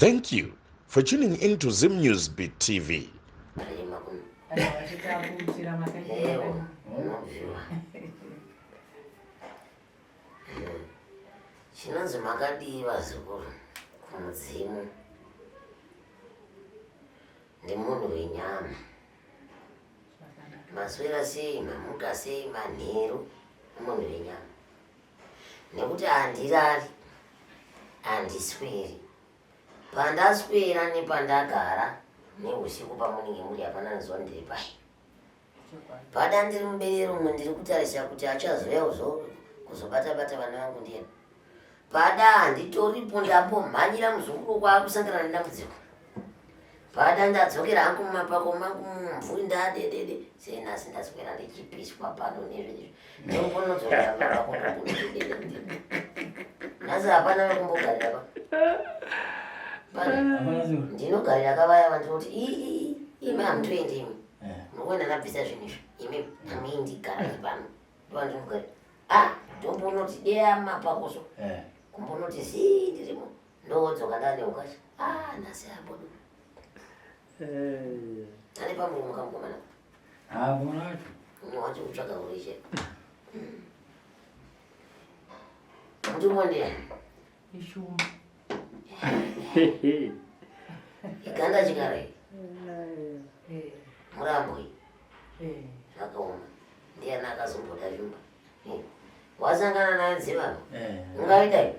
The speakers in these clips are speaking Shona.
Thank you for tuning in to Zim News Beat TV. Chinonzi makadii vazukuru kumudzimu ndimunhu wenyama. Maswera sei, mamuka sei, manheru munhu wenyama. Nekuti handirari, handisweri. Pandaswera nepandagara neusiku pamunenge muri hapana anoziva ndiri pai. Pada ndiri muberere umwe ndiri kutarisa kuti achazouya kuzobata bata vana vangu ndiyani. Pada handitoripo ndambomhanyira muzukuru kwaakusangana nedambudziko. Pada ndadzokera hangu mumapako mangu mumumvuri ndadedede sei nhasi ndaswera ndichipiswa pano nezve ndombonodzokera mumapako ndombonodedede nhasi hapana vekumbogarira pa ndinogarira kavaya vandinoti ii imi hamutoendi imi eh. mukuenda ndabvisa zvinhu izvi imi hamuendi garai pano ndovandinogarira ah ndombonoti deya mapakoso eh. kumbonoti zii ndirimo ndodzoka ndane ukasha ah nhasi abodo eh. ane pamuromo kamukomana ah mukomana wacho wacho kutsvaga urishe mutumwa ndiye ishumba iganda chikara eh. murambwe eh. zvakaoma ndiyani akazomboda shumba wasangana naye dziva eh. ungaidai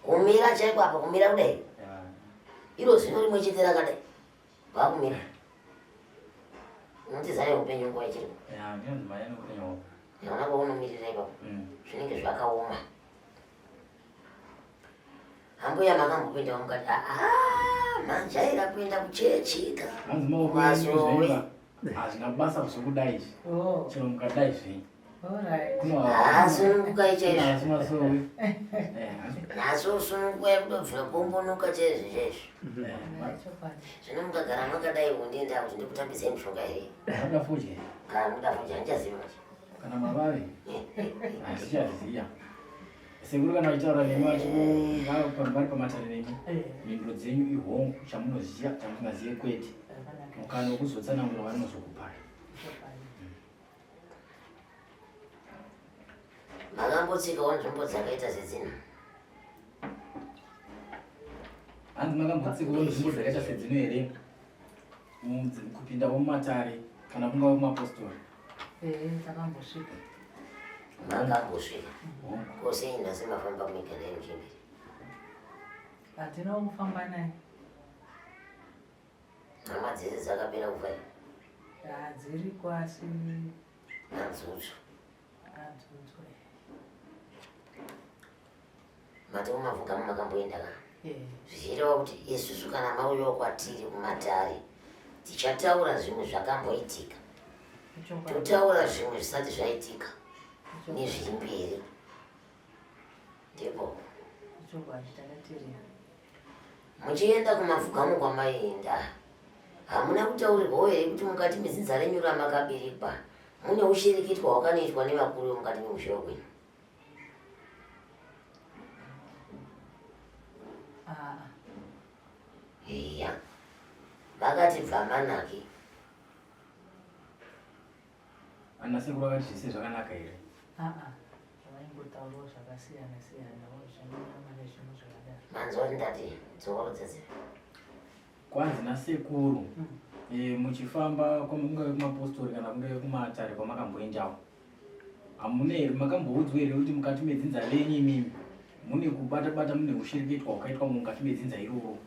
kumira chaiko apa kumira kudai iro zino rimwe chete rakadai vakumira unotizai upenyu nguva ichiripo ona paunomirira ipapo mm. zvinenge zvakaoma Ambuya makambopinda mukati ah, majaira kuenda kuchechi ka. Hanzi maoko enyu zvaiva hazvina basa kuzokudai izvi. Oh. Chero mukadai zvenyu. Asunungukai chaizvo. Nhasi usunungukai kutobvira kumbonuka chaizvo chaizvo. Zvino mukagara makadai undienda kuti ndikutambisei mishonga here? Muda fodya. Kana muda fodya handichazivi manje. Kana mavave. Handichaziva. Sekuru kana vachitaura nemi vari pamatare nemi eh. mhinduro dzenyu ihongu chamunoziva chamusingazive kwete mukana wekuzotsanangura vanozokupai makambotsikawo nzvimbo dzakaita sedzino hanzi makambotsikawo nzvimbo dzakaita sedzino here kupinda mumatare kana kungava kumapostori eh, takambosvika makambosvika kose nhasi mafamba mega naye muchembere hatina kufamba naye hama dzese dzakapera kufa dziriko asi nadzudzo Mati kumavhugama makamboenda ka? Zvichireva kuti isusu kana mauyawo kwatiri kumatare tichataura zvimwe zvakamboitika, totaura zvimwe zvisati zvaitika nezviri mberi. Ndipo muchienda kumavhugamo kwamaienda hamuna kutaurirwawo here kuti mukati medzinza renyu ramakaberekwa mune ushereketwa hwakanoitwa nevakuru vemukati meushe hwenyu? Iya. Vakati bva manaki. Ana sekuru vakati zvese zvakanaka here? Aa, vaingotaurawo zvakasiyana siyana zvenyama nezvimwe zvakadaro. Manzwa ndati dzokorodza dzivi. Kwanzi nasekuru mm. E, muchifamba kungave kumapostori kana kungave kumatare kwamakamboendawo Hamuna here makamboudzwa here kuti mukati medzinza renyu imimi mune kubata bata mune hushereketwa hwakaitwa mukati medzinza iroro?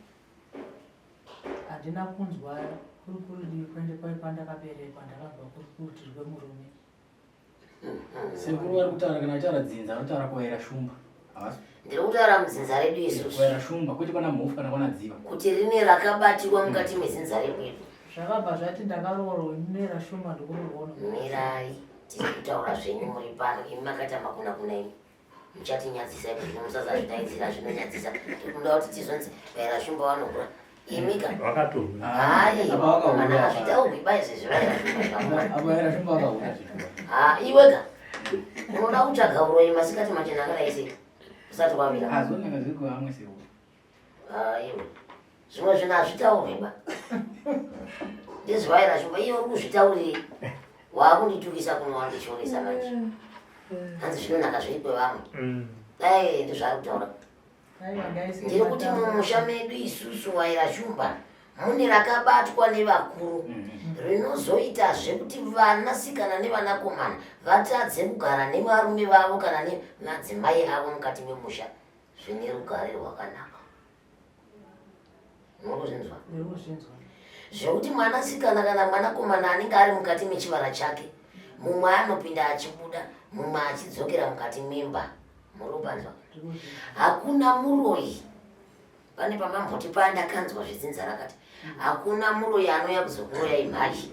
Handina kunzwa kuri kurudii kuende kwai kwandakaberekwa ndakanzwa kuri kurudii rwemurume. Sekuru vari kutaura kana vachitaura dzinza vanotaura kuvaira shumba. Ndiri kutaura mudzinza redu isusu. Kuvaira shumba kwete kwana mhofu kana kwana dziva. Kuti rine rakabatiwa mukati medzinza redu iri. Zvakabva zvati ndakaroorwa nera shumba ndikuroorwa. Mirai. Tiri kutaura zvenyu muri pano imi makaita makuna kuna imi muchatinyadzisa imi zvino musazazvidaidzira zvinonyadzisa tikuda kuti tizonzi vaira shumba vanokura imika hayi hazvitaurwi ba izvi zvivaira shumba ha iweka unoda kutsvaga uroyi masikati machena akadai sei usati wavira iwe. Zvimwe zvinhu hazvitaurwe ba. Ndizwaira shumba iye uri kuzvitaurirei? Waakunditukisa kuno wandishoresa manje. Hanzi zvinonaka zviri kwevamwe. Dai ndizvaari kutaura. Ndiri kuti mumusha medu isusu waira shumba mune rakabatwa nevakuru rinozoita zvekuti vanasikana nevanakomana vatadze kugara nevarume vavo kana nemadzimai avo mukati memusha zvine rugare rwakanaka. Murikuzvinzwa? Zvekuti mwanasikana kana mwanakomana anenge ari mukati mechivara chake, mumwe anopinda achibuda, mumwe achidzokera mukati memba. Muri kupanzwa? Hakuna muroyi. Pane pamamboti paya ndakanzwa zvedzinza rakati hakuna muroyi anouya kuzokuroya imhai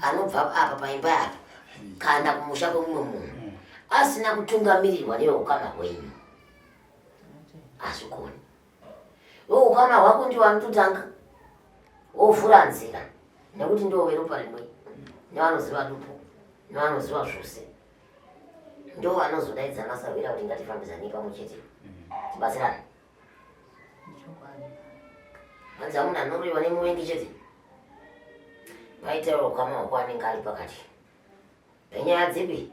anobva apa paimba apa kana kumusha kwemumwe munhu asina kutungamirirwa neveukama hwenyu. Hazvikoni. Weukama hwako ndiwo anototanga wovhura nzira nekuti ndiwo weropa rimwe nevanoziva dupo nevanoziva zvose ndo vanozodaidza masahwira kuti ngatifambidzanei pamwe chete tibatsirane. Hanzi hamuna anoroiwa nemuvengi chete, paitaura ukama hwako anenge ari pakati penyaya dzipi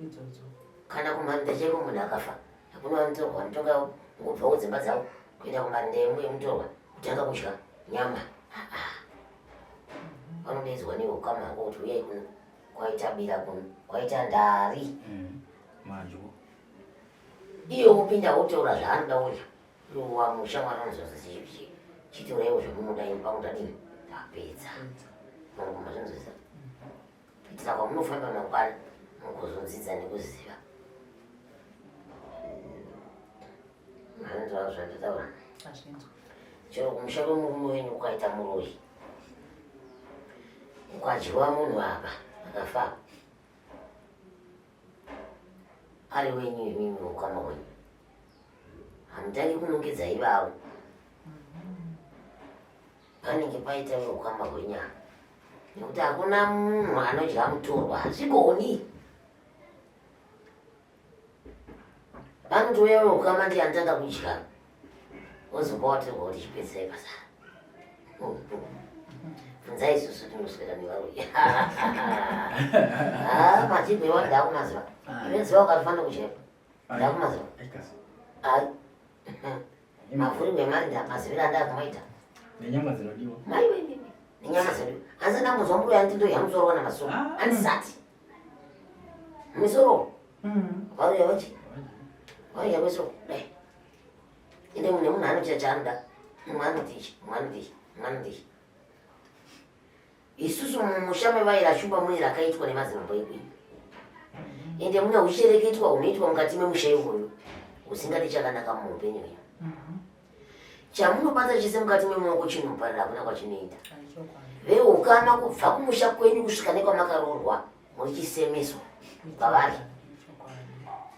idzodzo. Kana kumarinda chaiko munhu akafa hakuna vanotorwa vanotonga ngobva kudzimba dzavo kuenda kumarinda emutorwa kutanga kudya nyama. Vanodaidzwa neukama hwako kuti uyai kuno kwaita bira kuno kwaita ndari. Madyo. Iye wopinda wotaura zvaanoda kudya. Iwo wamushamwari anozonzi chitoreiwo zvamunoda imi pamutadini tapedza. Mangoma zvinzwisa. Kuitira kwamunofamba mangwana mugozodzidza nekuziva. Manzwa zvandataura? Azvinzwa. Chero kumusha kwemurume wenyu kukaita muroyi, ukadyiwa munhu apa akafa ari wenyu imimi ukama hwenyu, hamutangi kunongedza ivavo, panenge paita veukama hwenyama, nekuti hakuna munhu anodya mutorwa, hazvigoni. Panotouya veukama ndiye anotanga kudya, ozopa watorwa kuti chipedzisai basa. Bvunzai isusu tinoswera nevaroyi. Matimbo iwa ndakumaziva. Iwe ziva ukatofanira kudya. Ndakumaziva. Ai. Mavhurirwe emari ndamazivira andakumaita. Nenyama dzinodiwa. Mai wewe. Nenyama dzinodiwa. Hanzi ndambonzwa mbuya anti ndoya musoro wana masoro. Andisati. Misoro. Varuya vachi. Varuya misoro. Dai. Ende mune munhu anoita chaanoda. Mumwe anoti ichi, mumwe anoti ichi, mumwe anoti ichi. Isusu mumusha mevaira shumba mune rakaitwa nemadzimambo edu. Ende mune hushereketwa hunoitwa mukati memusha iwoyo husingadi chakanaka muupenyu hwenyu. Chamunobata chese mukati memaoko chinoparira, hakuna kwachinoenda. Veukama kubva kumusha kwenyu kusvika nekwamakaroorwa muri chisemeso kwavari.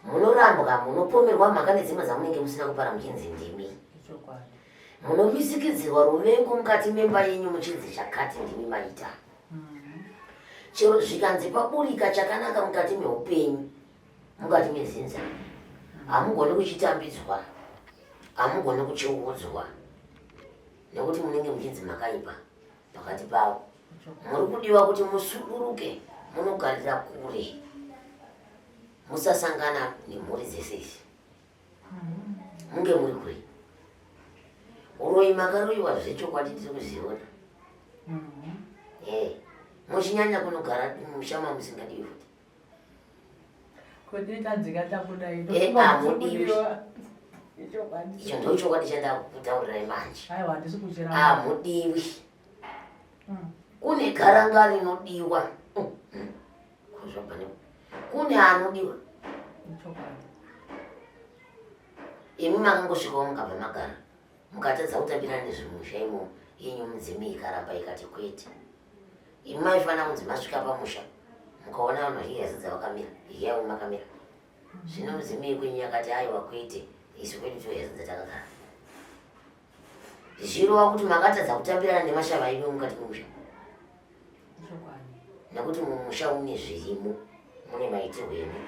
Munorambwa, munopomerwa mhaka nedzimwe dzamunenge musina kupara muchinzi ndimi. Munomisikidzirwa ruvengo mukati memba yenyu muchinzi chakati ndimi maita. Chero zvikanzi paburika chakanaka mukati meupenyu, mukati mezinza, hamugoni kuchitambidzwa, hamugoni kuchiudzwa, nekuti munenge muchinzi makaipa pakati pavo. Muri kudiwa kuti musuduruke munogarira kure, musasangana nemhuri dzese idzi, munge muri kure. Uroyi makaroyiwa zvechokwadi tiri kuziona. Muchinyanya kunogara mumusha mamusingadiwi futi. Hamudiwi. Icho ndo chokwadi chandakutaurirai manje. Hamudiwi. Kune garanga rinodiwa. Kune anodiwa. Imi makangosvikawo mukabva magara, mukatadza kutambira nezvemusha imo yenyu mudzimu ikaramba ikati kwete. Imi maifanira kunzi masvika pamusha mukaona vanhu vachidya sadza vakamira, iyawo makamira. Zvino mudzimu yekwenyu yakati aiwa kwete, isu kwedu todya sadza takagara. Zvichirova kuti makatadza kutambirana nemashava enyu mukati memusha. Nekuti mumusha mune zvirimo, mune maitirwo emo.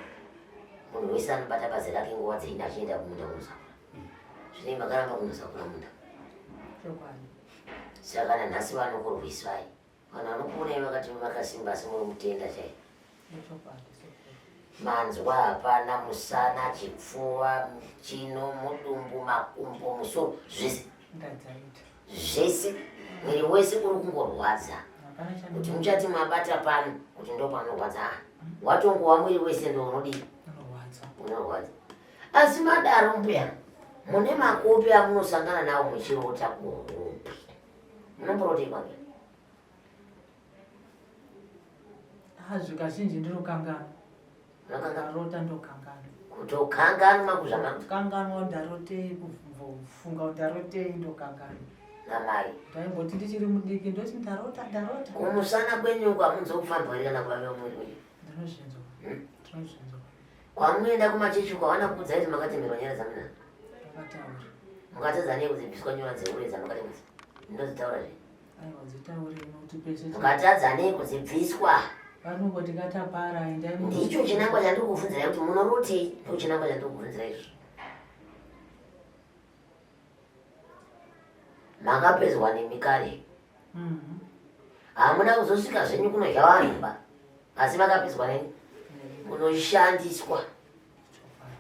Munhu wese anobata bazi rake nguva dzeina achienda kumunda kunosakura. Zvino makaramba kunosakura munda. Chokwadi. Saka nanhasi vanokurwisai. Vanhu vanokuonai vakati makasimba asi muri mutenda chai. Ichokwadi sekuru. Manzwa hapana musana, chipfuva, chino, mudumbu, makumbo, musoro, zvese. Ndadzaita. Zvese mwiri wese uri kungorwadza. Hapana Kuti chandino muchati mabata pano kuti ndo panorwadza. Ah, watongova mwiri wese ndo unodii? unorwadza. Unorwadza. Asi madaro mbuya, mune makope amunosangana nawo muchirota kuhope. Munomborotei kwambuya? Ah, zvikazhinji ndinokanganwa. Munokanganwa? Ndarota ndokanganwa. Kutokanganwa kuzvama Kanganwa ndarotei kufunga ndarotei ndokanganwa. namai. Ndaimboti ndichiri mudiki ndoti ndarota ndarota. Kumusana kwenyu uko hamunzwi kufamba here kana kuvava mwiri wenyu? Ndinozvinzwa. Hmm? Ndinozvinzwa. Kwamunoenda kumachechi uko havana kukuudzai kuti makatemerwa nyara dzamuna. Ndakataura. Mukatadza nei kudzibviswa nyora dzeure dzamakatemedza? Ndinodzitaura zve. Aiwa dzitaure nokuti pese Mukatadza nei kudzibviswa? vanongoti katapara endai muno- Ndicho chinangwa chandiri kuvhunzirai kuti munorotei? Ndo chinangwa chandiri kuvhunzirai izvo. Makapedzwa nemi kare. Mhm. Hamuna kuzosvika zvenyu kunodya vanhu ba. Asi makapedzwa nemi kunoshandiswa. Chokwadi.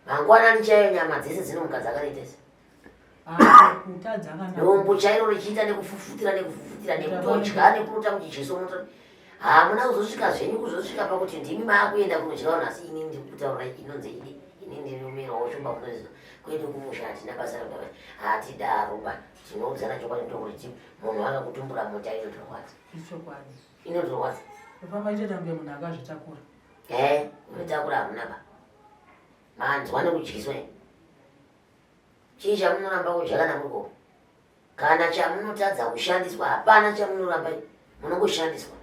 Mangwanani chaiyo nyama dzese dzinomuka dzakaita sei? Ah, kutadza kana Dombo chairo richiita nekufufutira nekufufutira nekutodya nekurota kuti Jesu unoto. Hamuna kuzosvika zvenyu kuzosvika pakuti ndimi maakuenda kunodya vanhu asi ini ndiri kutaura inonzi idi. Ini ndiri mumira wacho pakunoziva. Kwedu kumusha hatina basa rakadai. Hatidaro ba. Tinoudzana chokwadi ndokuti munhu akakutumbura mota inotorwadza. Ichokwadi. Inotorwadza. Kufamba ichoita kunge munhu akazvitakura. Eh, unotakura hamuna ba. Manzwa nekudyiswa. Chii chamunoramba kudya kana muri kuhope? Kana chamunotadza kushandiswa hapana chamunoramba munongoshandiswa.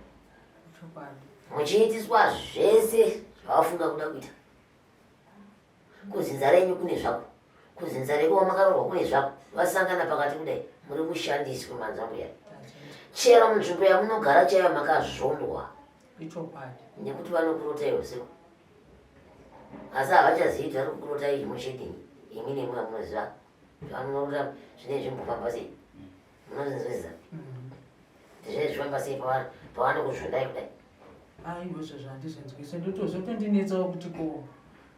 Chokwadi. Muchiitiswa zvese zvavafunga kuda kuita. Kuzinza renyu kune zvako. Kuzinza reko wamakaroorwa kune zvako. Vasangana pakati kudai muri kushandiswa manzwa mbuya. Tazvinzwa. Chero munzvimbo yamunogara chaiyo makazvondwa. Ichokwadi. Nekuti vanokurotai usiku. Asi havachazivi kuti vari kukurotai muchidini. Imi nemwi hamunoziva. Zvamunorota zvinenge zvimbofamba sei. Munozvinzwisisa? Mhm. Zvinenge zvichifamba sei pavanokuzvondai kudai? Aiwa izvozvo handizvinzwise ndotozvotondinetsawo kuti ko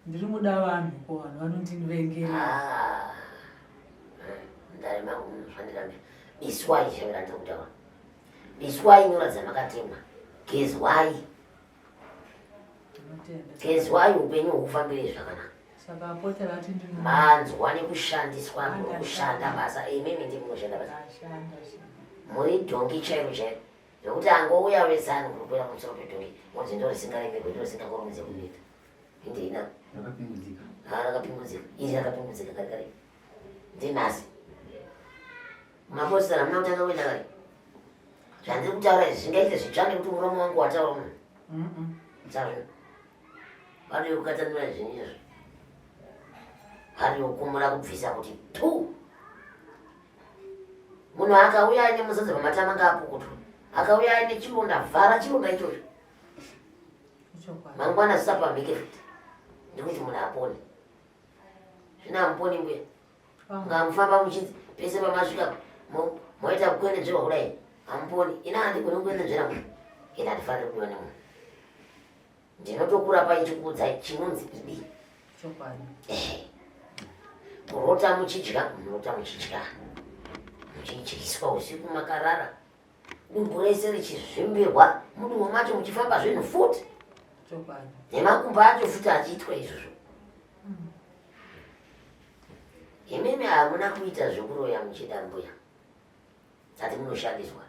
ndiri muda vanhu ko vanhu vanondivengera. Ah. Mudare mangu munofanira biswai chairo randiri kutaura. Biswai nyora dzamakatemwa. Gezwai. Ndinotenda. Gezwai upenyu hufambire zvakanaka. Saka apotera ati ndino Manzwa nekushandiswa muri kushanda basa. Imimi ndimi munoshanda basa. Ndashanda shanda. Muri dhongi chairo chairo. Zvekuti angouya wesani kukwira pamusoro pedhongi monzi ndo risingaremerwe ndo risingakurumidze kuneta. Ndina. Rakapingudzika. Ah, rakapingudzika. Iri rakapingudzika kare kare. Ndinasi. Mapostora hamuna kutanga kuenda kare. Zvandiri kutaura izvi zvingaite zvitsva nekuti muromo wangu wataura munhu. Mhm. Sazvo. Vari kukatanura zvinhu izvo. Vari kukumura kubvisa kuti tu. Munhu akauya aine muzadzi pamatama ngaapukutwe. Akauya aine chironda vhara chironda ichocho. Ichokwadi. Mangwana zvisapamhike futi. Ndikuti munhu apone. Zvino hamuponi mbuya. Ngamufamba muchinzi pese pamasvika moita kukwenenzverwa kudai. Hamuponi. Ina handigoni kukwenenzvera munhu. Ina handifaniri kuuya nemunhu. Ndinotokura paichikuudzai chinonzi idi. Chokwadi. Eh. Kurota muchidya, munorota muchidya. Muchidyiswa usiku makarara. Dumbu rese richizvimbirwa, mudumbu macho muchifamba zvinhu futi. Chokwadi. Nemakumbo acho futi achiitwa izvozvo. Imimi hamuna kuita zvekuroya muchida mbuya. Ati munoshandiswa.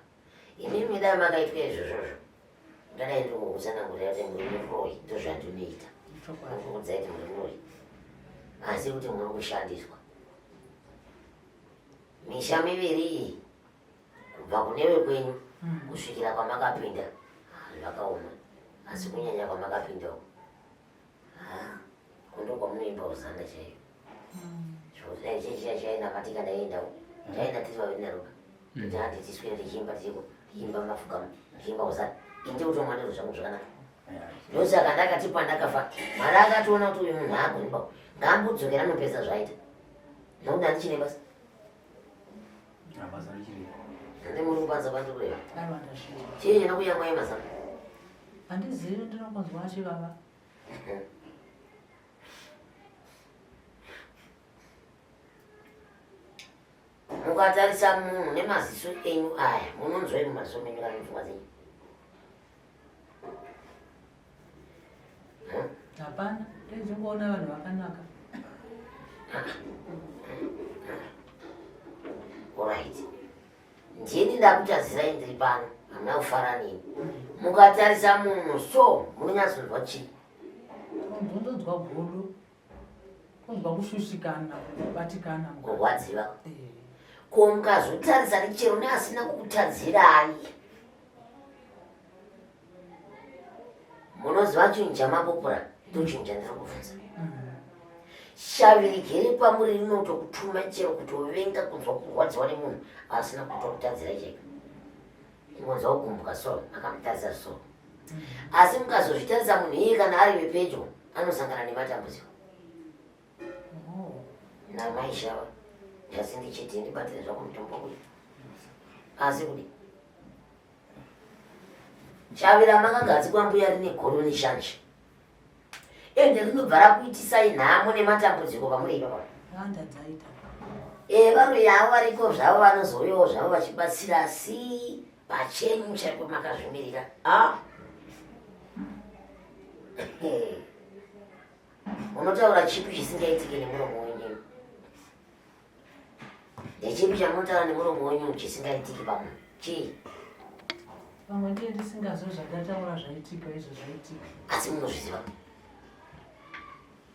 Imimi dai makaitwa izvozvozvo. Ndadai ndiri kukutsanangurira kuti muri muroyi, ndozvandinoita. Chokwadi. Ndikuudzai kuti muri muroyi. Asi kuti muri kushandiswa. Misha miviri iyi kubva kune vekwenyu kusvikira kwamakapinda zvakaoma. Asi kunyanya kwamakapinda uko. Ah, kundo kwamunoimba uzana chaiyo. Zvekuti chichiya chainamatika ndaienda uko. Ndaenda tiri vaviri naRuka. Kuti handi tiswere tichiimba tiriko, tichiimba mafuka, tichiimba uzana. Ini ndikutomwa ndiro zvangu zvakanaka. Ndosaka ndakati pandakafa, Mwari akatoona kuti uyu munhu haagoni ba. Ngaambodzokera anopedza zvaita. Nokuti handichine basa. Basa richiripo. Handi muri kubanza pandiri kureva. Aiwa ndazvinzwa. Chii chinokuyamwai mazano? Handizivi ndinokunzwa achivava. Mukatarisa munhu nemaziso enyu aya, munonzwei mumaziso menyu kana mupfungwa dzenyu? Hapana, ndinongoona vanhu vakanaka. Alright. Ndini ndakutadzirai ndiri pano, hamuna kufara neni. Mukatarisa munhu so, munonyatsonzwa chii? Ndonzwa godo. Kunzwa kushushikana, kubatikana. Kurwadziwa. Eh. Ko mukazotarisa chero neasina kukutadzirai. Munoziva chinhu chamapopura ndochinhu chandiri kubvunza. Shavi rigere pamuri rinotokutuma chero kutovenga kunzwa kurwadziwa nemunhu asina kutokutadzira chega. Kunzwa kugumbuka so akamutadzira so. Asi mukazozvitarisa munhu iye kana ari wepedyo anosangana nematambudziko. Oh. Namai Shava nhasi ndichiti ndibatire zvako mutombo uyu. Asi kudi shavi ramakagadzikwa mbuya rine godo neshanje ende rinobva rakuitisai nhamo nematambudziko pamuri ipapa. Randa dzaita. E, varoyi avo variko zvavo vanozouyawo zvavo vachibatsira asi pachenyu chaipo makazvimirira. Ah. Munotaura chipi chisingaitike nemuromo wenyu? Ndechipi chamunotaura nemuromo wenyu chisingaitiki pamwe? Chii? Pamwe ndiye ndisingazwe zvandataura zvaitika izvo zvaitika. Asi munozviziva?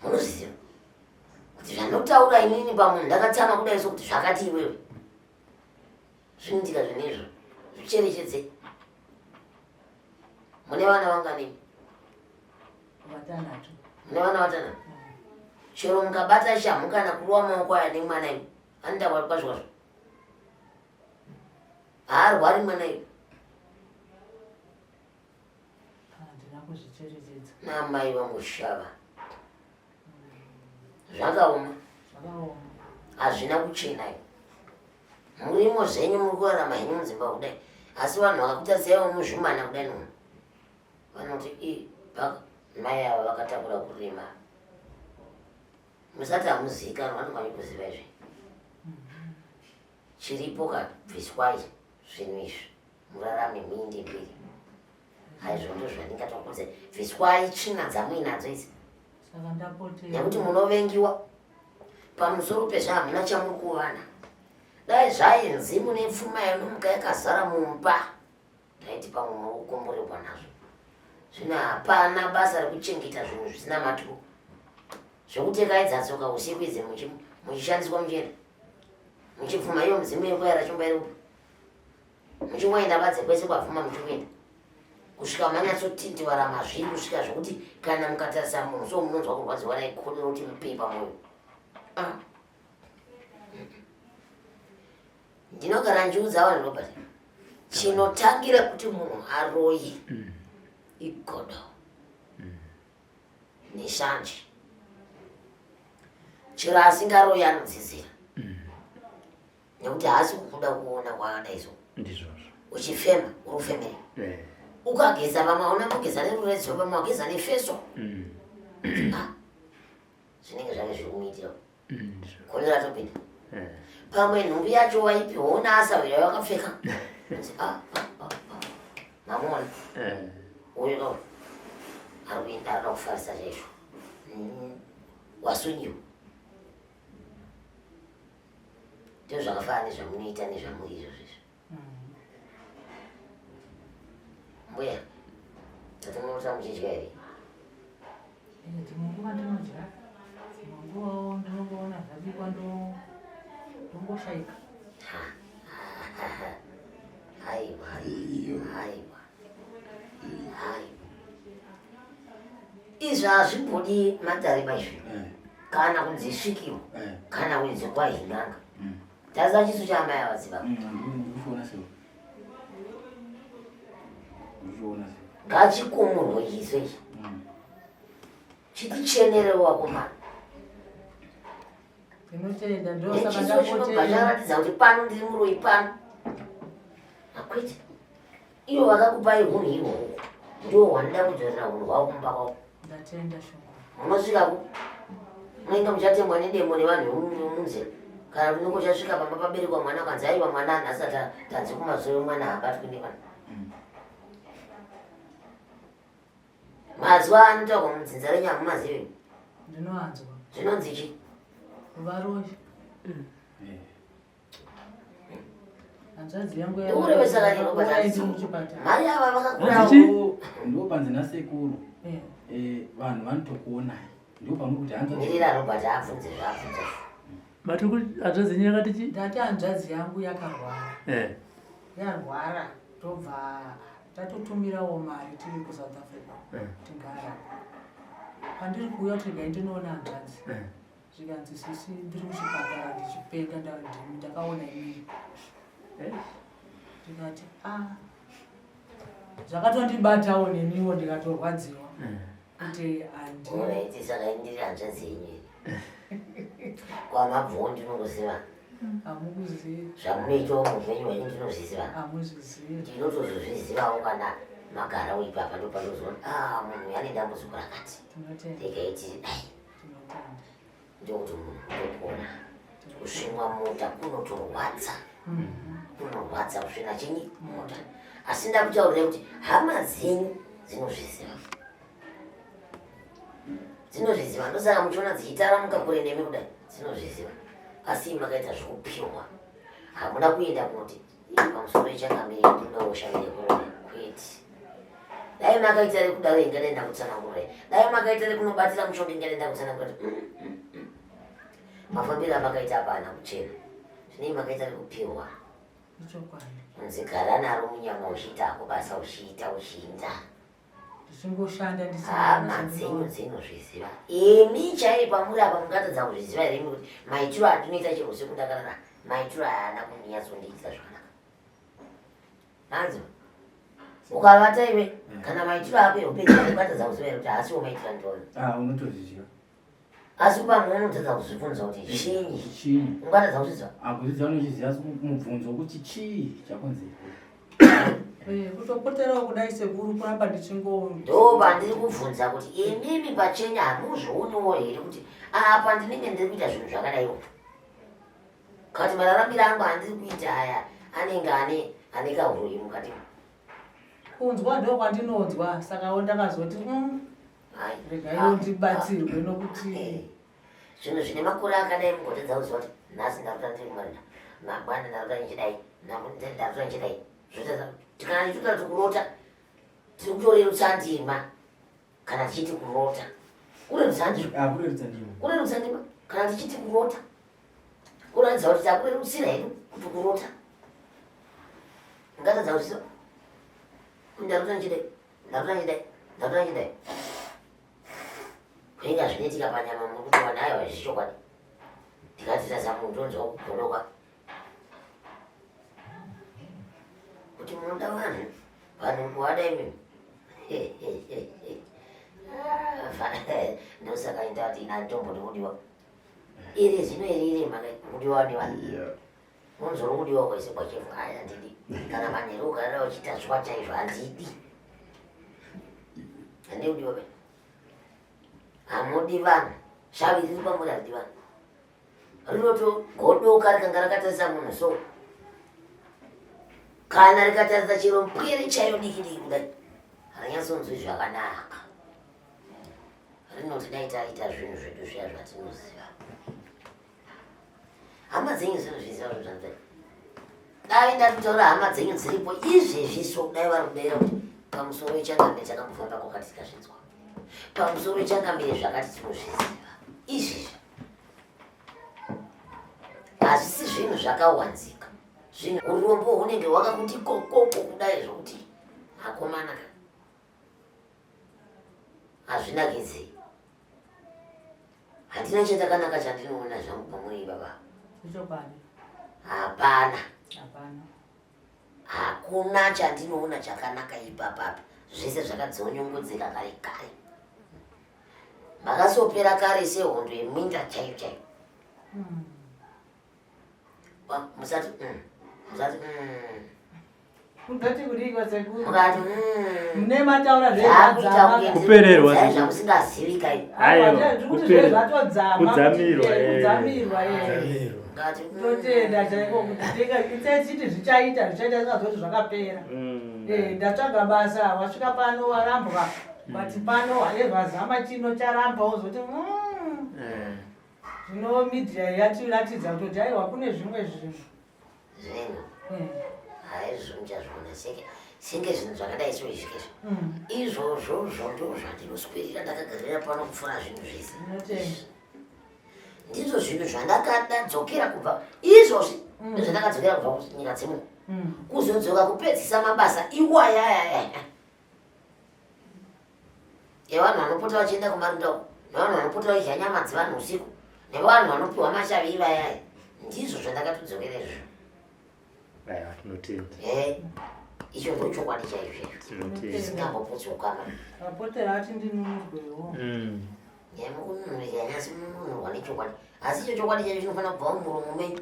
Munozviziva kuti zvanotaura inini pamunhu ndakatama kudai sokuti zvakati iwewe zvinoitika zvinhu izvo zvicherechedze. Mune vana vangani? Vatanhatu. Mune vana vatanhatu? Chero mukabata shamhu kana kurova maoko aya nemwana imi, anoita kwazvo kwazvo. Haarwari mwana imi. Handina kuzvicherechedza. Namai vangu shava. Zvakaoma. Zvakaoma. Hazvina kuchena iwe. Murimo zvenyu muri kurarama henyu mudzimba kudai. Asi vanhu vakakutarisai muzvimana kudai no. Vanoti i mai ava vakatakura kurima. Musati hamuzivikanwa vanokwanisa kuziva izvi. Chiripo ka bviswai zvinhu izvi murarame muinde mberi. Haizvo ndozvandingatokuudza. Bviswai tsvina dzamuinadzo idzi. Saka ndapotera. Nekuti munovengiwa. Pamusoro pezvo hamuna chamuri kuwana. Dai zvainzi mune pfuma yanomuka yakazara mumba. Taiti pamwe muri kukomborerwa nazvo. Zvino hapana basa rekuchengeta zvinhu zvisina maturo. Zvekuti kaidza tsoka usiku idzi muchishandiswa muchienda. Muchibvuma iyo mudzimu yekuyara chomba iri kupi. Muchingoenda badze kwese kwabvuma muchingoenda. Kusvika manyatsotindiwara mazviri kusvika zvokuti kana mukatarisa munhu so munonzwa kurwadziwa raikodo roti mupei pamwoyo. Ah. Ndinogara ndichiudza vanhu Robert, chinotangira kuti munhu aroye igodo neshanje. Chero asingaroyi anodzidzira nekuti haasi kukuda kuona kwaakadai so. Ndizvozvo. Uchifema uri kufemera. Ukageza pamwe hauna kugeza neruredzo pamwe wageza nefeso. Ah, zvinenge zvave zviri kumuitira. Ndizvo. Godo ratopinda. Pamwe nhumbi yacho waipiwa una asawira wakapfeka. Unzi, ah, ah, ah, ah. Mamuona? Uyu no. Ari kuenda arikuda kufarisa chaizvo. Wasunyiwa. Ndizvo zvakafanana nezvamunoita nezvamuri izvozvo izvo. Mbuya, tati munoita muchidya here? Dzimwe nguva ndinodya, dzimwe nguvawo ndinongoona zvabikwa ndongoshaika. Haiwa, haiwa, haiwa. Izvi hazvimbodi matarima izvi. Kana kunzi svikiro, kana kunzi kwahin'anga. Tarisa chiso chaamai ava dzibaba. Ndikuchiona sei? Ndikuchiona sei? Ngachikumurwe chiso ichi. Chitichenerewo vakomana. Ndinotenda ndosaka Nechiso chinobva ndapotera. charatidza kuti pano ndiri muroyi pano. Akwete. Ivo vakakupai hunhu ihwohwo ndiwo hwanoda kudzorera hunhu hwavo kumba kwavo. Ndatenda shoko. Munosvikako munenge muchatemwa nedemo nevanhu vemunzira kana kuti unenge uchasvika pamba paberekwa mwana ukanzi aiwa mwana nhasi tanzi kumazuva mwana haabatwi nevana. Mazuva anotaurwa mudzinza renyu hamumazivi? Ndinoanzwa. Zvinonzi chii? Varoyi. Hanzvadzi yangu Ndikurevesa kani Robert yakaenda muchipatara. Mari ava vakakurawo. Hanzi ndo panzi nasekuru Eh. vanhu vanotokuonai ndo pamuri kuti hanzvadzi Mirira Robert abvunze zvaabvunza. Mati kuti hanzvadzi yenyu yakati chii? Ndati hanzvadzi yangu yakarwara. Yarwara tobva tatotumirawo mari tiri kuSouth Africa tingarapa. Pandiri kuuya kuti regai ndinoona hanzvadzi. Zvikanzi sisi ndiri kuchipatara ndichipenga ndakaona imini. Ndikati a zvakatondibatawo neniwo ndikatorwadziwa kuti handi Alright, saka ndiri hanzvadzi yenyu here? Kwamabvuwo ndinongoziva. Hamukuzivi. Zvamunoitawo muupenyu hwenyu ndinozviziva. Hamuzvizivi. Ndinotozozvizivawo kana magarawo ipapa ndopanozoona ah munhu uyu ane dambudziko rakati. Tinotenda. Regai tiri dai. Tinotenda. Ndokuti munhu unopona. Kusvinwa mota kunotorwadza. Kunorwadza kusvina chinyi mota. Asi ndakutaurirai kuti hama dzenyu dzinozviziva. Dzinozviziva ndosaka muchiona dzichitaramuka kure nemi kudai. Dzinozviziva. Asi makaita zvekupiwa. Hamuna kuenda kunoti pamusoro ichangamire ndinoushamire kuroya. Kwete. Dai makaita rekudaro ingadai ndakutsanangurai. Dai makaita rekunobatira mushonga ingadai ndakutsanangurai. Mafambiro amakaita apa haana kuchena. Zvinei makaita rekupiwa. Ichokwadi. Kunzi gara naro munyama uchiita hako basa uchiita uchiinda. Ndichingoshanda ndisina Hama dzenyu dzinozviziva. Imi chaiye pamuri apa mungatadza kuzviziva here imi kuti maitiro andinoita chero usiku ndakarara maitiro aya haana kunyatsondiitira zvakanaka. Manzwa? Ukavata iwe kana maitiro ako eupenyu ungatadza kuziva here kuti haasiwo maitiro andinoona. Ah, unotozviziva. Asi pamwe unotadza kuzvibvunza kuti chinyi. Chinyi. Ungatadza kuzviziva? Akuzviziva unochiziva asi mubvunzo wekuti chii chakonzera. Kutopoterawo kudai sekuru kuramba ndichingo Ndo pandiri kubvunza kuti imimi pachenyu hamuzvioniwo here kuti apa ndinenge ndiri kuita zvinhu zvakadaiwo. Kati mararamiro angu andiri kuita aya anenge ane kahuroyi mukati. Kunzwa ndo kwandinonzwa saka ndakazoti Ai. Regai ndibatsirwe nokuti Zvinhu zvine makore akadai mugotedza kuziva kuti nhasi ndaruta ndiri kumarinda, mangwana ndaruta ndichidai, ndaruta ndichidai. Zvotadza kana tichitoda kuti kurota tiri kutorerutsa ndima kana tichiti kurota. Kurerutsa ndima. Ah, kurerutsa ndima. Kurerutsa ndima kana tichiti kurota. Kuratidza kuti takurerutsira hedu kuti kurota. Ngatadza kuziva. Ndaruta ndichidai, ndaruta ndichidai, ndaruta ndichidai. Kuinga zvinoitika panyama muri kutoona aiwa zvechokwadi. Tikati tazama kutonzwa kugodoka. Kuti munoda vanhu, vanhu kuvada imimi. Ndosaka ndati ina nditombodi kudiwa. Iri zvino iri iri maka kudiwa nevanhu. Unzoro kudiwa kwese kwachefu aya handidi. Kana manheru ukarara uchiita zwa chaizvo handidi. Handidi kudiwa pe. Hamudi vanhu. Shavi riri pamuri haridi vanhu. Rinotogodoka rikanga rakatarisa munhu so. Kana rikatarisa chero pwere chaiyo diki diki kudai. Harinyatsonzwi zvakanaka. Rinoti dai taita zvinhu zvedu zviya zvatinoziva. Hama dzenyu dzinozviziva zvinhu zvandai. Dai ndatotaura hama dzenyu dziripo izvezvi so dai vari kudaira kuti pamusoro wechangamire takambofamba kwakati tikazvinzwa. Pamusoro wechangamire zvakati tinozviziva. Izvezvi. Hazvisi zvinhu zvakawanzika. Zvinhu urombo hunenge hwakakuti kokoko kudai zvokuti akomana ka. Hazvinakidzi. Handina chakanaka chandinoona zvangu pamuri baba. Ichokwadi. Hapana. Hapana. Hakuna chandinoona chakanaka ipapapa. Zvese zvakadzonyongodzeka kare kare. Makasopera kare sehondo yeminda chaiyo chaiyo. Musati musati Mungati kudii kwasekuru? Mukati Mune mataura zvezvadzama. Kupererwa zve zvamusingazivi kai. Aiwa, Kuti zvezvatodzama. Kudzamirwa, eh. Kudzamirwa eh. Kudzamirwa. Mukati Totenda chaiko kuti tega tichiti zvichaita zvichaita zingazoti zvakapera. Eh, ndatsvaga basa wasvika pano warambwa. But pano wazama chino charamba wozoti Eh. Zvino media yatiratidza kutoti aiwa kune zvimwe zvinhu. Zvinhu. Haizvo muchazviona senge senge zvinhu zvakadai so izvi kezvo. Izvozvo zvo ndo zvandinoswirira ndakagarira pano kupfuura zvinhu zvese. Ndinotenda. Ndizvo zvinhu zvandakadzokera kubva izvozvi ndozvandakadzokera kubva kunyika dzimwe. Kuzodzoka kupedzisa mabasa iwayayaya. Evanhu vanopota vachienda kumarinda uko, nevanhu vanopota vachidya nyama dzevanhu usiku, nevanhu vanopiwa mashavi ivayaya. Ndizvo zvandakatodzokera izvozvo. Aiwa, tinotenda. Eh, icho ndochokwadi chaizvo izvo. Tinotenda. Zvisingamboputsi ukama. Vapotera vati ndinunurwewo. Nyamukununurika nyasi mununurwa nechokwadi. Asi icho chokwadi chacho chinofanira kubva mumuromo menyu.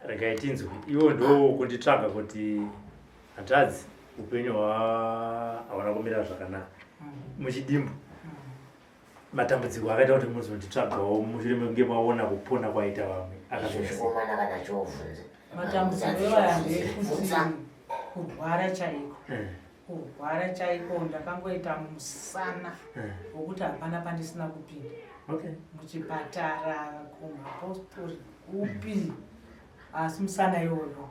Regai tinzwe. Iwo ndo kunditsvaga kuti hanzvadzi upenyu hauna kumira zvakanaka. Muchidimbu matambudziko akaita kuti muzonditsvagawo mushure mekunge maona kupona kwaita vamwe akamira sei? Chikomana kana chovhunza. Matambudziko ewaya ndeyekuti kurwara chaiko. Eh. Kurwara chaiko ndakangoita musana wokuti hapana pandisina kupinda. Okay. Muchipatara, kumapostori, kupi. Asi musana iwoyo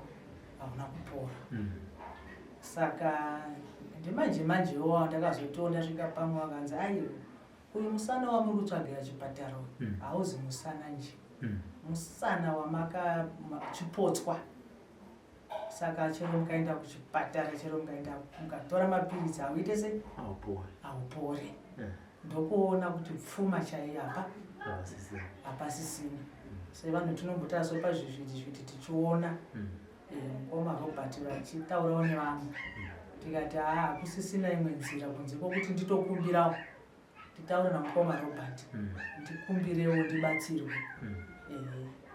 hauna kupora. Saka ndimanje manjewo ndakazotoona ndasvika pamwe vakanzi aiwa uyu musana wamuri kutsvagira chipatara uyu hauzi musana nje. Musana wamaka chipotswa. Saka chero mukaenda kuchipatara chero mukaenda mukatora mapiritsi hauite se Haupori. Haupori. Ndokuona kuti pfuma chaiyo apa Hapasisina. hapasisina. Sevanhu tinombotariswa pazvizviti tichiona mukoma Robert vachitaurawo nevamwe. Tikati haa hakusisina imwe nzira kunze kwokuti nditokumbirawo nditaure namukoma Robert ndikumbirewo ndibatsirwe.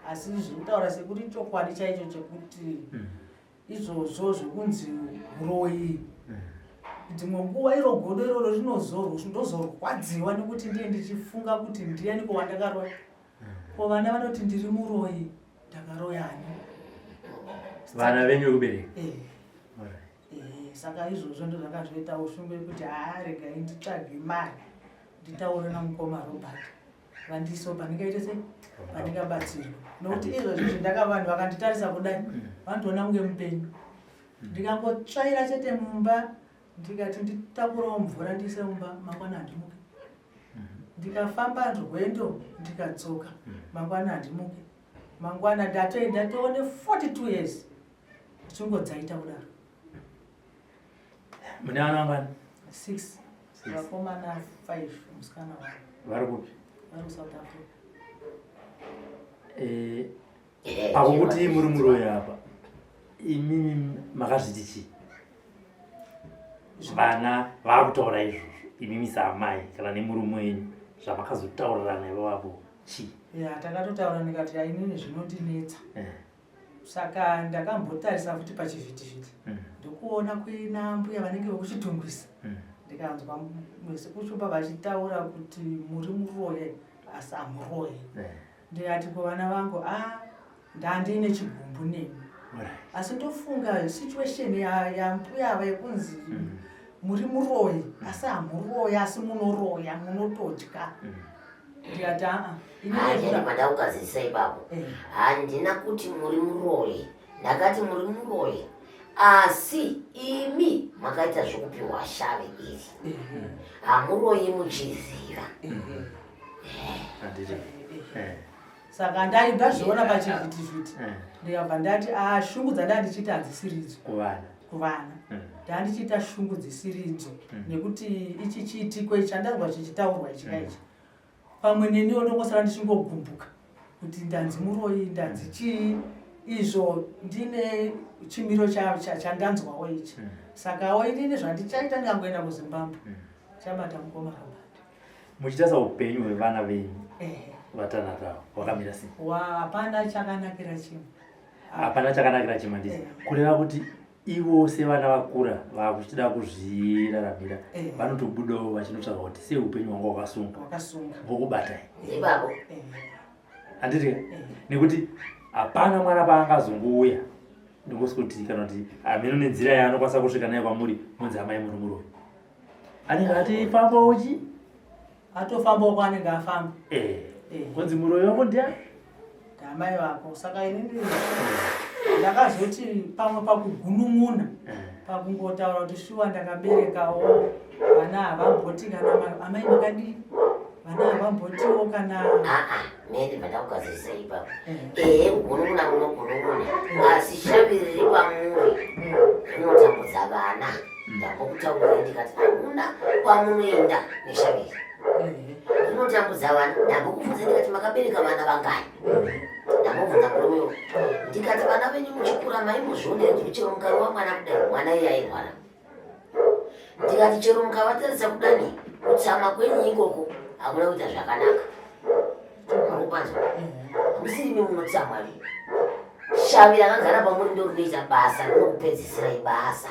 Asi zviri kutaura sekuti chokwadi chaicho chekuti izvozvo zvekunzi uroyi dzimwe nguva iro godo iroro rinozorwa ndozorwadziwa nekuti ndiye ndichifunga kuti ndiani ko wandakaroya. Ko vana vanoti ndiri muroyi ndakaroya ani? Vana venyu vekubereka? Eh. Alright. Saka izvozvo ndozvakazvoita ushungu yekuti haa regai nditsvage mari nditaure namukoma Robert vandiso pandingaite sei pandingabatsirwa nokuti izvozvo izvi ndaka vanhu vakanditarisa kudai vanotoona kunge mupenyu. Ndikangotsvaira chete mumba ndikati nditakurewo mvura ndiise mumba mangwana handimuke. Ndikafamba rwendo ndikadzoka mangwana handimuke. Mangwana ndatoone 42 years ndichingodzaita kudaro. Mune vana vangani? 6. 6. Vakomana 5 musikana wavo. Vari kupi? Vari kuSouth Africa. Pakuti muri muroyi apa imimi makazviti chii? Vana vakutaura izvozvo imimi saamai kana nemurume wenyu zvamakazotaurirana ivavo chii? Ya, takatotaura ndikati inini zvinondinetsa. Saka ndakambotarisa futi pachivhitivhiti ndokuona kuina mbuya vanenge vekuchitungwisa. Ndikanzwa sekuchumba vachitaura kuti muri muroyi asi hamuroyi. Ndikati kuvana vangu ndandine chigumbu nemi. Asi ndofunga situation yambuya ava yekunzi muri muroyi asi hamuroyi asi munoroya munotodya. Ndikati aa ini Handina ndinoda- mandakugadzirisa ipapo. Handina kuti muri muroyi, ndakati muri muroyi asi imi makaita zvekupiwa shave iri. Hamuroyi muchiziva. Handiti. Saka ndazviona pachivhitivhiti. Ndikabva ndati shungu dzandanga ndichiita hadzisiridzo. Kuvana. Kuvana. Ndandichiita shungu dzisiridzo nekuti ichi chiitiko ichi chandanzwa chichitaurwa ichi kaichi. Pamwe neniwo ndongosara ndichingogumbuka kuti ndanzi muroyi, ndanzi chii, izvo ndine chimiro chandanzwawo ichi. Sakawo inini zvandichaita ndikangoenda kuZimbabwe chabata mukoma Robert. Muchitarisa upenyu hwevana venyu. Vatanhatu ava wakamira sei? Hapana chakanakira chimwe. Hapana chakanakira chimwe handisi. Kureva kuti ivo sevana vakura vakuchida kuzviraramira eh. vanotobudawo vachinotsvaga kuti sei upenyu hwanga hwakasunga vokubatai ipapo eh. handiti eh. nekuti hapana mwana paangazongouya ndingosi kuti kana kuti hameno nenzira yaanokwanisa kusvika nayo kwamuri monzi amai muri muroyi anenge atifamba uchi atofambawo kwaanenge afamba eh. Kwanzi muroyi wako ndiani? Ndamai vako. Saka inini ndakazoti pamwe pakugunun'una eh. pakungotaura kuti shuwa ndakaberekawo vana havamboti kana amai makadii vana havambotiwo kana ah, ah, mene pandakugadzirisa ipapo eh. ehe kugunun'una munogunun'una asi shavi riri pamuri rinotambudza vana ndambokutaurira ndikati hakuna kwamunoenda neshavi rinotambudza vana ndambokubvunza ndikati makabereka vana vangani ndambobvunza murume uyu ndikati vana venyu muchikura maimbozvionera kuti chero mukarova mwana kudai mwana iye airwara ndikati chero mukavatarisa kudani kutsama kwenyu ikoko hakuna kuita zvakanaka mukupanzwa hamusiri imi munotsamwa shavi rakagara pamuri ndorinoita basa rinokupedzisirai basa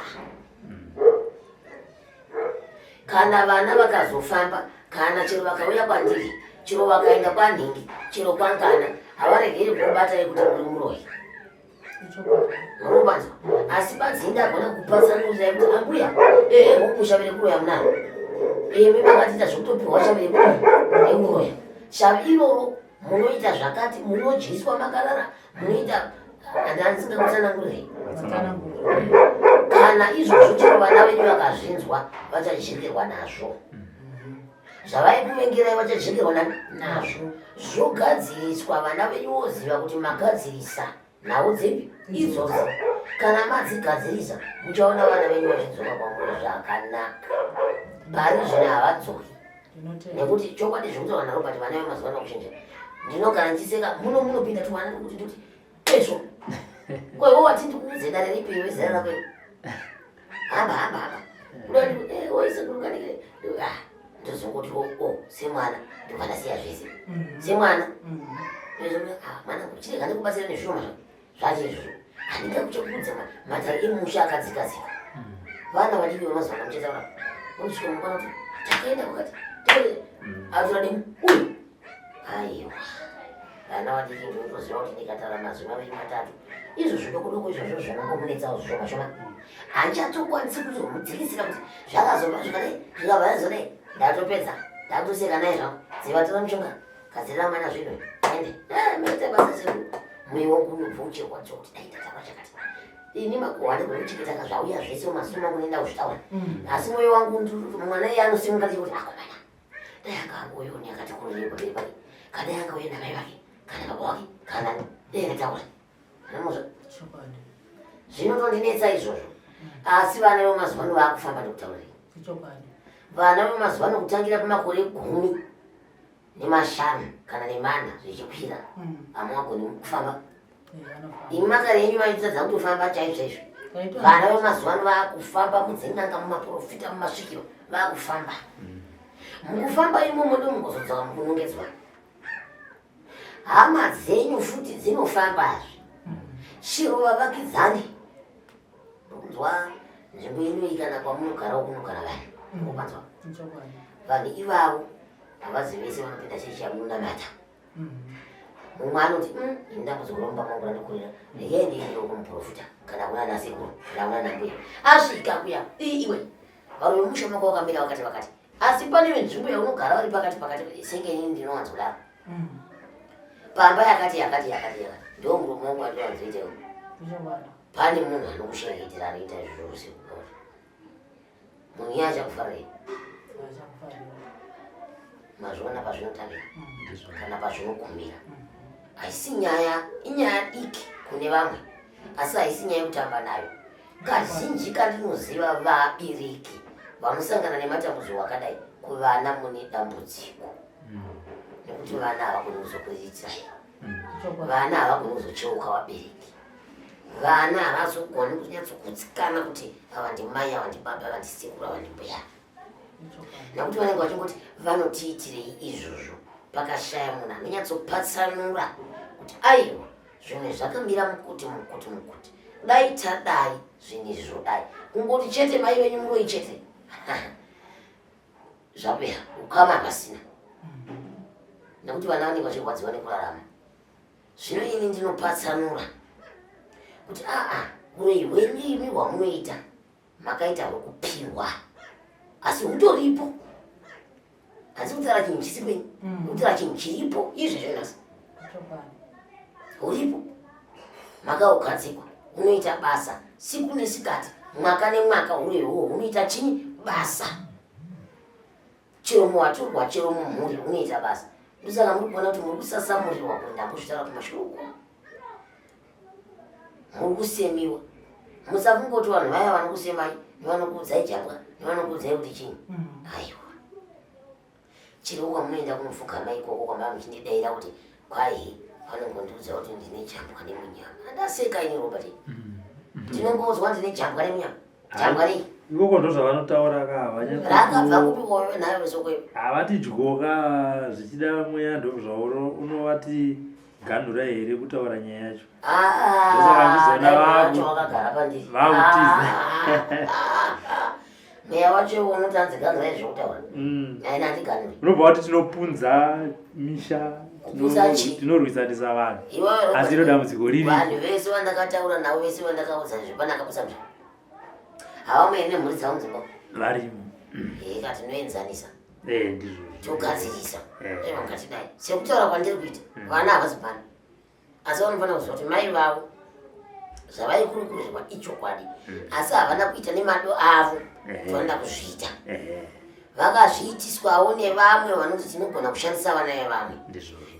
kana vana vakazofamba kana chero vakauya kwandiri chero vakaenda kwanhingi chero kwangana havaregeri kukubatai kuti muri muroyi munobanzwa asi badzinda agona kupatsanurirai kuti ambuya ehe hongu shavi rekuroya munaro imi makatiita zvekutopiwa shavi rekuroya shavi iroro munoita zvakati munodyiswa makarara munoita handandisingakutsanangurirei kana izvozvo chero vana venyu vakazvinzwa vachajekerwa nazvo zvavaikuvengerai vachajekerwa nazvo zvogadziriswa vana venyu voziva kuti magadzirisa nhau dzipi idzodzo kana madzigadzirisa muchaona vana venyu vachidzoka kwamuri zvakanaka pari zvino havadzoki nekuti chokwadi zvekutaura narobert vana vemazuva ano kuchinja ndinogara ndichiseka muno munopinda twana nekuti ndoti ezvo ko iwe wati ndikuudze dare ripi iwe zera rako iwe hamba hamba hamba kuda oisekurunganike ah, ndozongoti o oh, oh, semwana ndobva ndasiya zvese mm. semwana mm. ah, mwana chirega ndikubatsira nezvishoma zvacho izvozvo handingakuchekudza matare emusha akadzikazika mm. vana vadiki vemazuva ano muchataura unosvika mukwana kuti takaenda kwakati atora demu uyu aiwa vana vadiki ndinotoziva kuti ndikataura mazwi maviri matatu izvo zvidokodoko izvozvo zvinongomunetsawo zvishoma shoma handichatokwanisi kuzomudzikisira kuti zvakazobva zvikadai zvikabva zvazodai ndatopedza ndakutoseka naye zvangu dziva tora mushonga gadzirira mwana zvinhu ende eh, maita basa sekuru mwoyo wangu unobva uchirwadziwa kuti dai ndataura chakati ini makuhwa ndikucheketaka zvauya zvese mumazuva mangu nenda kuzvitaura mm. asi mwoyo wangu mwana iye anosimuka ndichikuti akomana dai anga angoyoni akati kurei pamberi pake kana dai angauye namai vake kana baba wake kana dai akataura anamozva zvinotondinetsa izvozvo mm. asi vana vemazuva ano vaakufamba ndikutaurei vana vemazuva ano kutangira pamakore gumi nemashanu kana nemana zvichikwira mm. hamwagoni kufamba imi makare yenyu maitadza kutofamba chaizvo chaizvo vana vemazuva ano vakufamba mudzin'anga mumaprofita mumasvikiro vakufamba mm. mukufamba imomo ndo mukuzodzoka mukunongedzwa hama dzenyu futi dzinofambazve mm. chero vavakidzani Ndokunzwa nzvimbo inoyi kana kwamunogara kunogara vanhu mm. unopanzwa vanhu ivavo havazi vese vanopinda chechi yamunonamata mm. mumwe anoti mm, ini ndambudziko romba mangu randikurira regai ndiendewo kumuprofita kana kuna nasekuru kana kuna nambuya asvika kuya iwe varume musha mako wakamira vakati vakati asi pane nzvimbo yaunogara vari pakati pakati senge inini ndinowanzodaro pamba yakati yakati yakati yakati ndo murume wangu andinowanzoitawo Pane munhu anokushengetera anoita izvozvo usiku kore. Munhu iye achakufarei. Mazviona pazvinotangira kana pazvinogumira. Haisi nyaya, inyaya diki kune vamwe, asi haisi nyaya yekutamba nayo. Kazhinji kandinoziva vabereki vanosangana nematambudziko akadai kuvana mune dambudziko nekuti vana havagoni kuzokuriritirayi vana havagoni kuzocheuka vabereki vana havazogoni kunyatsokutsikana kuti ava ndimai ava ndibaba ava ndisekuru ava ndimbuya nekuti vanenge vachingoti vanotiitirei izvozvo. Pakashaya munhu anonyatsopatsanura kuti aiwa zvimwe zvakamira mukuti mukuti mukuti dai tadai zvinhu izvi zvodai kungoti chete mai venyu muroyi chete zvapera ukama pasina nekuti vana vanenge vachirwadziwa nekurarama zvino ini ndinopatsanura kuti aa uroyi hwenyu imi hwamunoita makaita hwekupiwa asi hutoripo hanzi kutaura chinhu chisi kwenyu mm. kutaura chinhu chiripo izvezvo nhasi huripo makaugadzikwa unoita basa siku nesikati mwaka nemwaka uri iwowo unoita chinyi basa chero muwaturwa chero mumhuri unoita basa ndosaka muri kuona kuti muri kusasamurirwa kuenda kuzvitaura kumashure uko muri kusemiwa musakungoti vanhu vaya vanokusemai nevanokuudzai jambwa nevanokuudzai kuti chinyi mm. aiwa chero kwamunoenda kunofugama ikoko kwamava muchindidaira kuti kwahi vanongondiudza kuti ndine jambwa nemunyama andaseka ini robert mm. ndinongonzwa ndine jambwa remunyama jambwa rei ikoko ndozvavanotaura ka rakabva kupi koyo nayo soko havati dyoka zvichida mweya ndozvauro unovati ganhura here kutaura nyaya yacho ndosaka ndizoona vakutiza mweya wacho unoti anzi ganhurai zvekutaura mm. aina andiganhuri unobva wati tinopunza misha tinorwisanisa vanhu asi iro dambudziko riri vanhu vese vandakataura navo vese vandakaudza izvo pana akaputsa musha havamwe nemhuri dzavo mudzimba varimo eka tinoenzanisa eh, ndizvo togadzirisa eh. ngatidai sekutaura kwandiri kuita mm. vana havasi pano asi vanofanira kuziva kuti mai vavo zvavaikurukurirwa ichokwadi mm. asi havana kuita nemado avo kuti vanoda kuzviita vakazviitiswawo nevamwe vanoti tinogona kushandisa vana vevamwe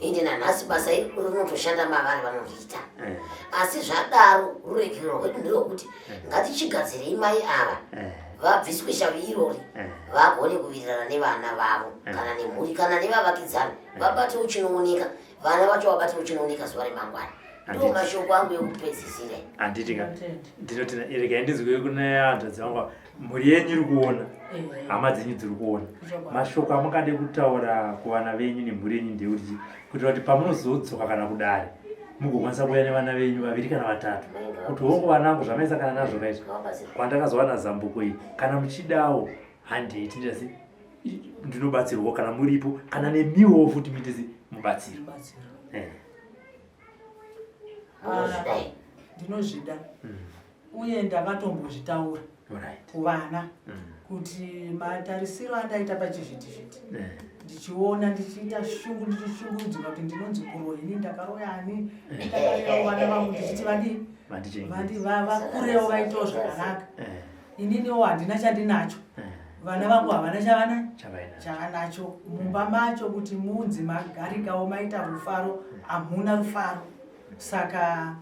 ende nanhasi basa iri rinotoshanda mavari vanoriita eh. asi zvadaro ruregerero rwedu nderwekuti eh. ngatichigadzirei mai ava eh. vabviswe shavi irori vagone kuvirirana nevana vavo kana nemhuri kana nevavakidzani vabatewo chinooneka vana vacho vabate uchinooneka zuva remangwana ndo mashoko angu ekupedzisira handiti ka ndinoti regai ndinzwe kune hanzvadzi vangu mhuri yenyu iri kuona hama dzenyu dziri kuona mashoko amungade kutaura kuvana venyu nemhuri yenyu ndeuti kuitira kuti pamunozodzoka kana kudare mugokwanisa kuuya nevana venyu vaviri kana vatatu kuti hongu vanangu zvamaisakana nazvo kaizvi kwandakazowana zambuko iyi kana muchidawo handei tindasi ndinobatsirwa kana muripo kana nemiwo futi muitese mubatsiro eh. Ah, ndinozvida mm. uye ndakatombozvitaura kuvana mm. kuti matarisiro andaita pachivhitivhiti eh. ndichiona ndichiita shungu ndichishungurudzika kuti ndinonzi kuroyi ini ndakaroya ani ndakarerawo vana vangu ndichiti vadii vakurewo vaitewo zvakanaka eh. ininiwo handina chandinacho eh. vana vangu havana chavana chavanacho mumba macho kuti munzi magarikawo maita rufaro hamuna rufaro saka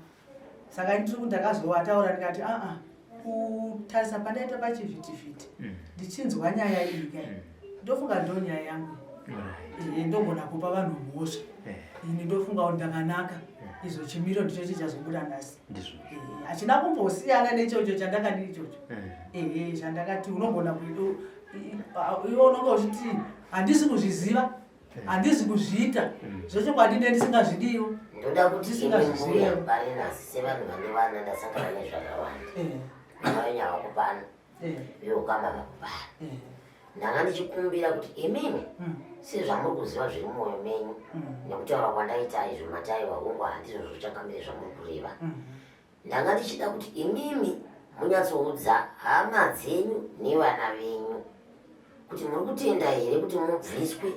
saka ndiri kuti ndakazovataura ndikati aa kutarisa pandaita pachivhitivhiti mm. ndichinzwa nyaya iyi kai mm. ndofunga ndo nyaya yangu eh, ndogona kupa vanhu mhosva eh. ini ndofunga kuti ndakanaka izvo chimiro ndicho chichazobuda nhasi Eh, hachina kumbosiyana nechocho chandakadi ichocho eh. ehe chandakati unogona iwe unonga uchiti handisi kuzviziva eh. handisi kuzviita mm. zvechokwadi ne ndisingazvidiwo ndoda kuti imimbuya parinasi sevanhu vane vana ndasangana nezvakawanda vana vakupana veukama vakupana ndanga ndichikumbira kuti imimi mm. sezvamuri kuziva zviri mumwoyo menyu mm. nekutaura kwandaita izvo mataiwa hongu handizvo zvochangamire zvamuri kureva mm. ndanga ndichida kuti imimi munyatsoudza hama dzenyu nevana venyu kuti muri kutenda here kuti mubviswe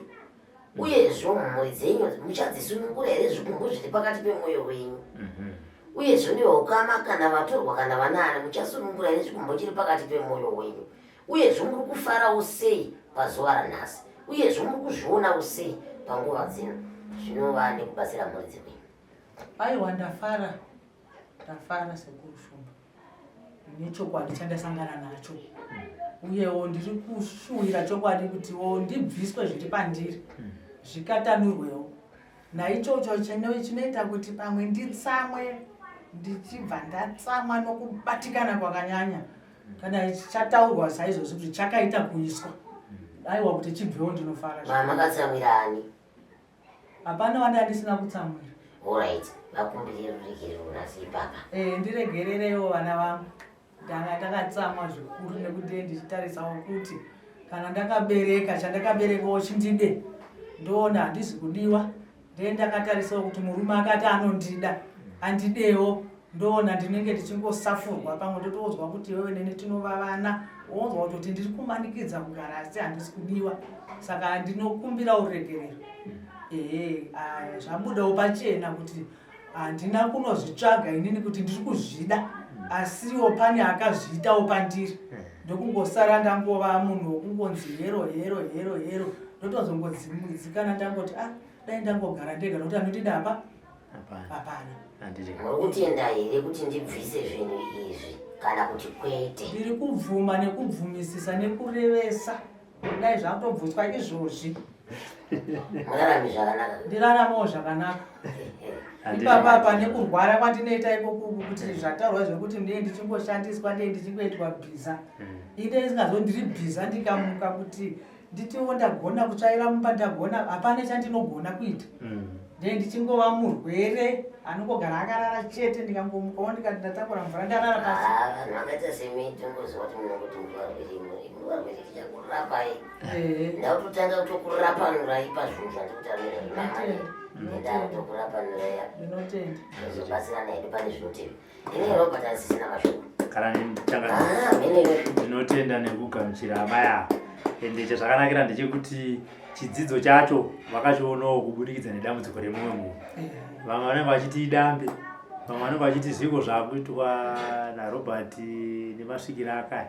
uyezvo mhuri dzenyu muchadzisunungura here zvikumbu zviri pakati pemwoyo wenyu mhm. uyezvo neukama kana vatorwa kana vanaani muchasunungura here chikumbo chiri pakati pemwoyo wenyu Uyezve muri kufarawo sei pazuva ranhasi? Uyezve muri kuzvionawo sei panguva dzino zvinova nekubatsira mhuri dzekwenyu? Aiwa, ndafara, ndafara sekuru Shumba nechokwadi chandasangana nacho uyewo ndiri kushuwira chokwadi kutiwo ndibviswe zviri pandiri zvikatanurwewo Naichocho chinoita kuti pamwe nditsamwe ndichibva ndatsamwa nokubatikana kwakanyanya kana chataurwa saizvozvi kuti chakaita kuiswa aiwa kuti chibvewo ndinofara makatsamwira ani? Hapana wandandisina kutsamwira. Alright, vakumbire ruregerero nhasi ipapa. Eh, ndiregerereiwo vana vangu. Ndanga ndakatsamwa zvikuru nekuti ndichitarisawo kuti kana ndakabereka chandakaberekawo chindide ndoona handizi kudiwa. Ndee ndakatarisawo kuti murume akati anondida andidewo ndoona ndinenge ndichingosafurwa pamwe ndotoudzwa kuti iwewe neni tinovavana wonzwa kutoti ndiri kumanikidza kugara asi handisi kudiwa saka ndinokumbira uregerero ehe zvabudawo pachena kuti handina kunozvitsvaga inini kuti ndiri kuzvida asiwo pane akazviitawo pandiri ndokungosara ndangova munhu wokungonzi hero hero hero hero ndotozongodzikana ndangoti ah dai ndangogara ndega nokuti anondida apa hapana. Muri kutenda here kuti ndibvise zvinhu izvi kana kuti kwete? Ndiri kubvuma nekubvumisisa nekurevesa dai zvakutobvuswa izvozvi. Murarame zvakanaka. Ndiraramewo zvakanaka. Ipapa apa nekurwara kwandinoita ikoku kuti zvataurwa zvekuti ndee ndichingoshandiswa ndee ndichingoitwa bhiza. Ine isingazo ndiri bhiza ndikamuka kuti nditiwo ndagona kutsvaira mumba ndagona hapana chandinogona kuita mm. ndee ndichingova murwere anongogara akarara chete ndikangomukawo ndikati ndatakura mvura ndarara pasi ah, vanhu vakaita semi tongoziva kuti munongoti murwarwere tichakurapai ndakutotanga kutokurapanurai pazvinhu zvandikutaura ndakutokurapanurai ndinotenda zobatsirana hedu pane zvinotenda Ini Robert asisina mashoko. Kana nitanga ah, ndinotenda nekugamuchira amai ava. Ende chazvakanakira ndechekuti chidzidzo chacho vakachionawo kubudikidza nedambudziko remumwe munhu. Vamwe vanenge vachiti idambe, vamwe vanenge vachiti zviko zvakuitwa naRobert nemasvikiro akaya.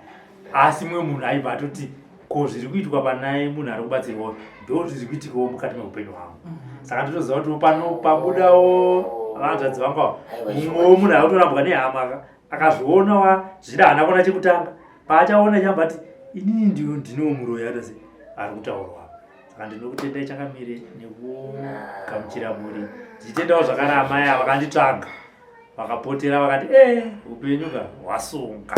Asi mumwe munhu aibva atoti ko zviri kuitwa panaye munhu ari kubatsirwa ndo zviri kuitikawo mukati meupenyu hwangu mhm. saka nditoziva kuti pano pabudawo vanzvadzi vangu ava mumwewo munhu ari kutorambwa nehama akazviona wa zvida haana kuona chekutanga paachaona chamba ati inini ndiyo ndinowo muroyi atase ari kutaurwa saka ndinokutendai chakamire nekugamuchira mhuri ndichitendawo zvakare amai ava vakanditsvaga vakapotera vakati e upenyu ka hwasunga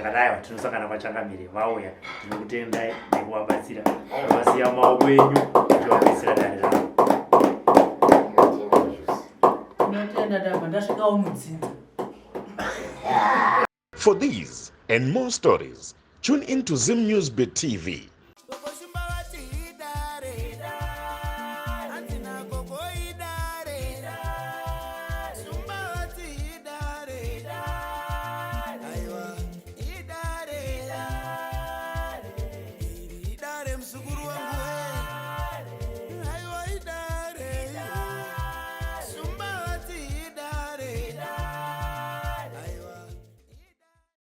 Ndakadai tinosangana kwachangamire vauya ndinokutendai nekuvabatsira vasiya maoko enyu tichivapedzisira dare ravo. Ndinotenda ndabva ndasvikawo mudzinza. For these and more stories, tune in to Zim News Bit TV.